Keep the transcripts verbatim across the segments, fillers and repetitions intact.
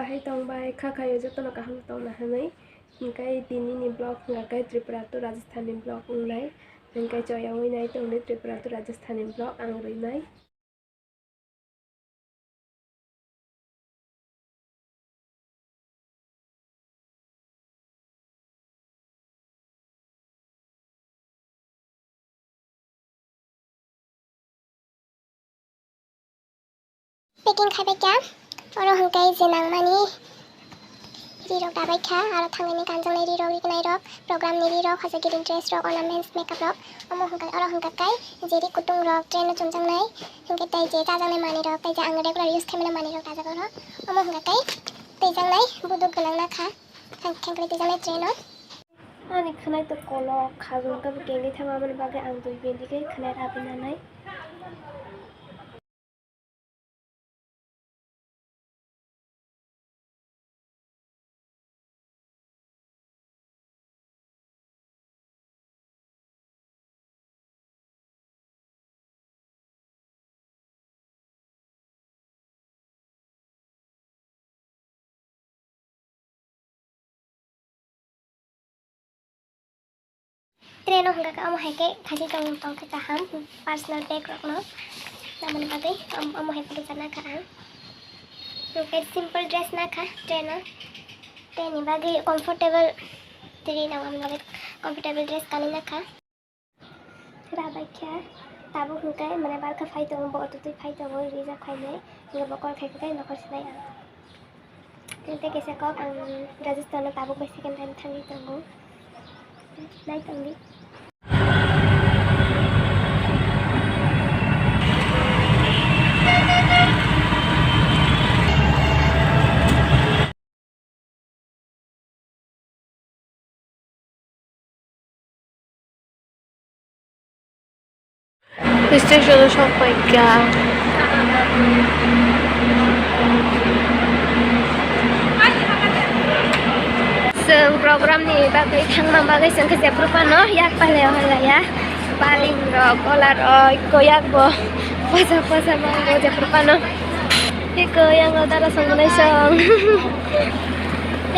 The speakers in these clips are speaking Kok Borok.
Hai tong bai, kha khayo jotono kaham tongna hinwi. Hingkai tini ni vlog hingka khe Tripura to Rajasthan ni vlog wngnai. Hingkai choyawi nai tongdi Tripura to Rajasthan ni vlog ang rwnai. Packing khai bai kha. Oro hwnkhe je nangmani rirok dabai kha, aro thangwi ni kanjaknai rirok, rignai rok, program ni rirok, hajak giri dress rok, ornaments, makeup rok. Omo hwnkhe, oro hwnkhe kai je ri kutung rok train o chumjaknai, hwnkhe tei je chajaknai manwi rok, tei je ang regular use khaimani manwi rok dajak oro. Omo hwnkhe kai twijaknai buduk gwnang na kha, khang-, khengkhlwi twijaknai train o. Ani khwnai to kolok, khajol khe bo kengwi thangma, aboni bagwi ang dui bindi khe khwnai rabwi nanai. Train o hwnkha khe omo hai khe khachi tong tong khe kaham personal bag rok no namani bagwi om-, omo hai photo chana kha ang. Hwnkhe simple dress na kha train o, train ni bagwi comfortable twi rwnai, omo bagwi comfortable dress kanwi na kha. Rabai khe tabuk hwnkhe mane barkha phai tongo, bo auto twi phai tongo, rijak phainai, hwnkhe bo call khai khe nokhor sinai ang. Tei kaisa kok ang Rajasthan o tabuk bai second time thangwi tongo, nai tongdi. Station o sok pai kha. Chwng program ni bagwi thangma bagwi chwng khe jephru phano yak paleo halaya. Baring rok, gola rok, koyak bo posa posa mango jephru phano. Eko yang dara song nai song.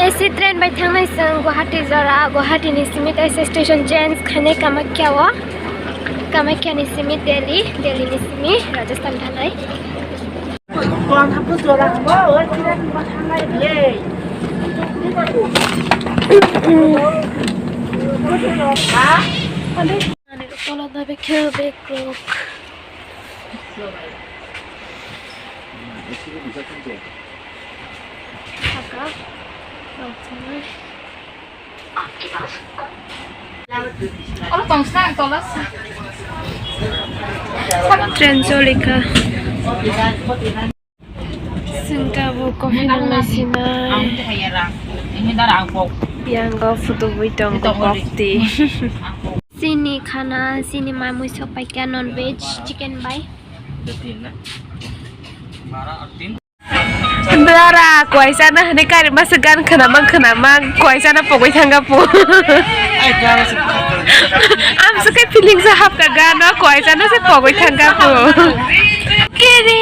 A C train bai thangnai chwng Guwahati jora, Guwahati ni simi tei station change khainai Kamakhya o. Kamakhya ni simi Delhi, Delhi ni simi Rajasthan thangnai. Ani ukola da bekhe bekrok. Saka. Rok chana. Oro tong sa, tola sa. Train choli kha. Singka bo coffee nang nai sinai. Yang go photo bui tong ko kokti. Chini khana, chini mamui sok pai kha non veg chicken bai. Dara kuaisa na hwnwi kari masa gan khwnamang khwnamang kuaisa na pogwi thangka pu. Am se kai feeling sa hapka gan no kuaisa na se pogwi thangka pu. Kiri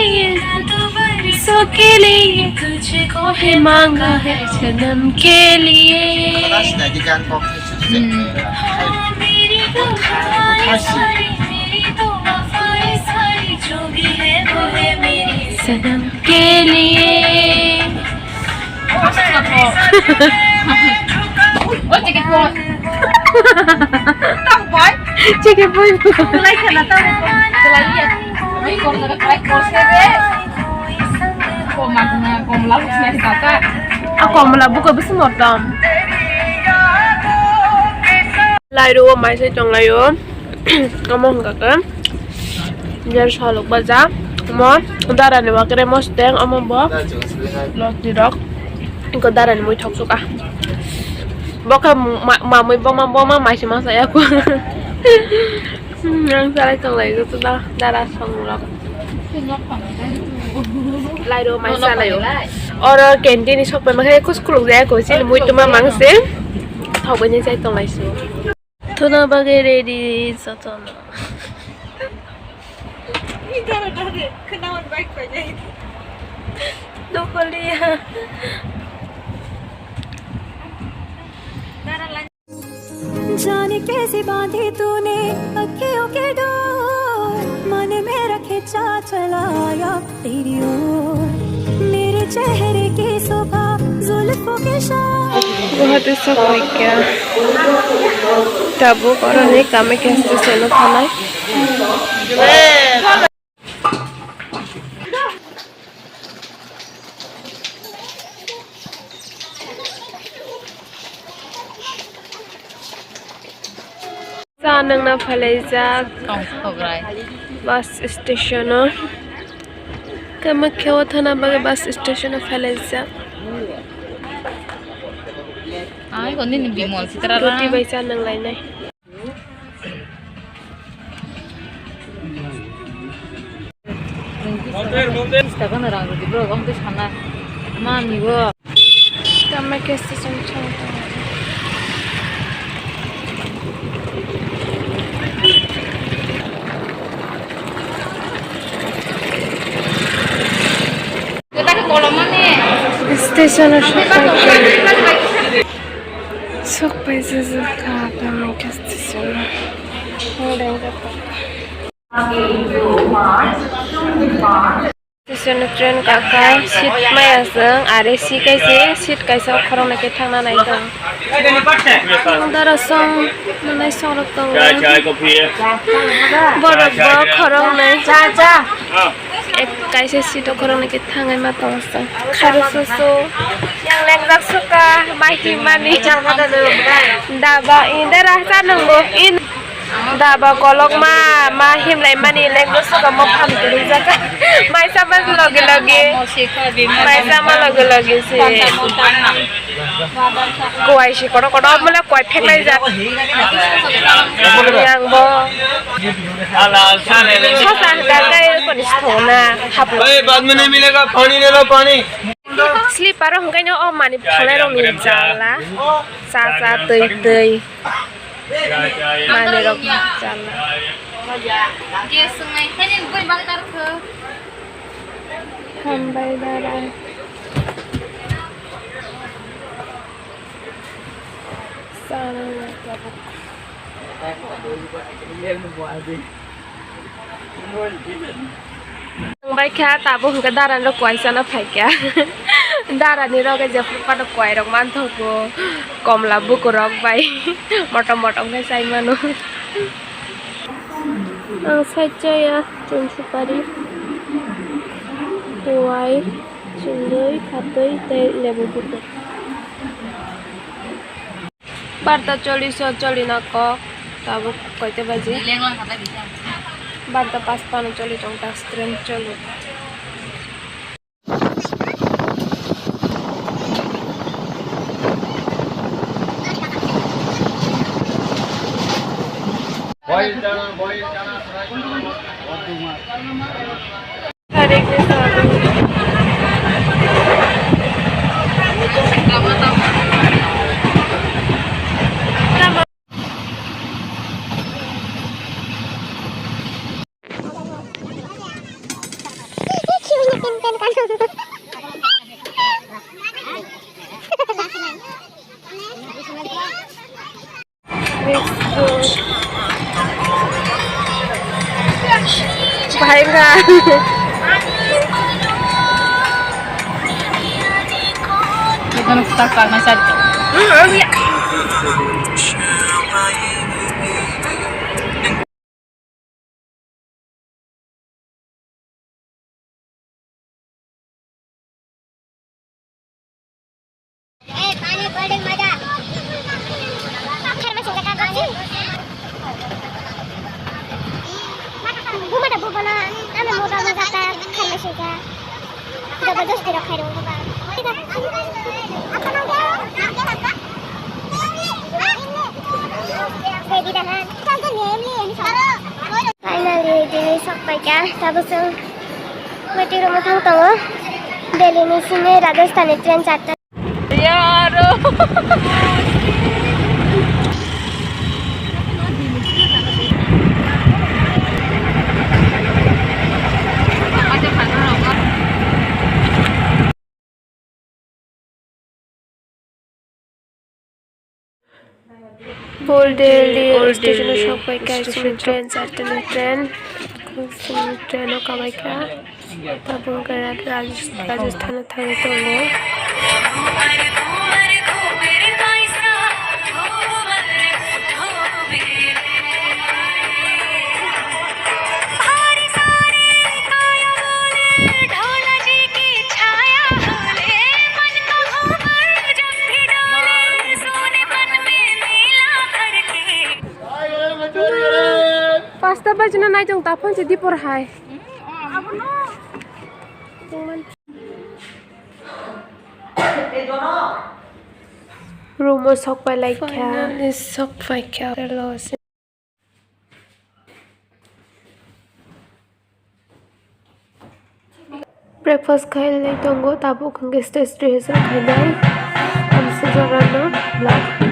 so kiri tujhe ko hai manga hai janam ke liye. Sanam ke liye. Chicken boy. Chicken boy. A komla buka bisi motom. Lairu o mai sai tong laio. Omo hwnkha khe jer solok baja. Omo dara ni wakre mosteng omo bo loti rok. Iko dara ni mui thok suka. Bo khe ma-, mamui boma boma mai se masa yaku. Ang salai tong lai joto da dara song rok. Lairo mai salaio. Oro canteen ni sok pai ma khe kus kuluk jaya ko chini mui tuma mang se. Thok bai ni sai tong lai su. Thuna bagwi ready jotono. Dara dara khnawan bike pai jai. Dokoliya. जाने कैसे बांधी तूने अखियों के डोर, मन मेरा खींचा चला आया तेरी ओर, मेरे चेहरे की सुबह जुल्फों के इशारे। Guwahati sokphaikha. Tabuk oroni Kamakhya station o thanai. Cha nangna phailaijak. Tong sokrai. Bus station o. Kamakhya o thana bagwi bus station o phailaijak. Ai, ko nini Bimol Sitra. Scooty bai cha nanglainai. Mondir, mondir. Tamo khe station thang tongo. Station o sokpai kha. Sokpai jajak kha tamo khe station o. Station o train kaka seat maya chwng are si kaise seat kaisa khoroknwi khe thangna nai tongo. Ang dara song nwnai songrok tongo. Borok bo khoroknwi. Ek kaisa seat o khoroknwi khe thangwi ma tongo chwng. Khairo susu yang lengjak suka ma himani. Daba indara chanwngo in. Daba kolokma ma himlai mani lengbo suka mo pham kwrwi jaka. Maisa ma logi logi. Maisa ma logi logi se. Kuai si kono kono mula kuai pheklai jak. Yang bo. Sasa hwnkha kai koni sithona haplo. ए, बाद में नहीं मिलेगा, पानी ले लो, पानी। Slipper o hwnkhe no o mani phalai rok ni jala. Cha cha twi twi. Manwi rok chala. Hambai dara. Sana tabuk. Wngbai kha tabuk hwnkhe darani rok kuai chana phaikha. Darani rok jephru phano kuai rok manthogo, komla bukurok bai motom motom khe chai mano. Ang side chaya chun supari, kuai, chundui, phatui tei lebu bukur. Barta chollish o choli na kok, tabuk koita baji? Barta paspano choli tong, tax train choli. Boil chana, boil chana, fry chana. Bahai wngkha. Ito na putar pa masad. Jabardasti rok khairok ba. Ready da na? Finally, dini sok paikha. Tabuk chwng waiting room o thang tongo. Delhi ni simi Rajasthan ni train charta. Yaro. Old Delhi Old station o Delhi sokpai kha, station chini train, chartani train. Chini train o kabai kha. Tabuk hwnkhe Raj-, Rajasthan o thangwi tongo. Pasta bajina naitung taphon se dipor hai. Room o sok pai lai kha. Finally sok pai kha. Breakfast khai lai tongo, tabuk hwnkhe stage rehearsal khainai. Amswk jorano vlog.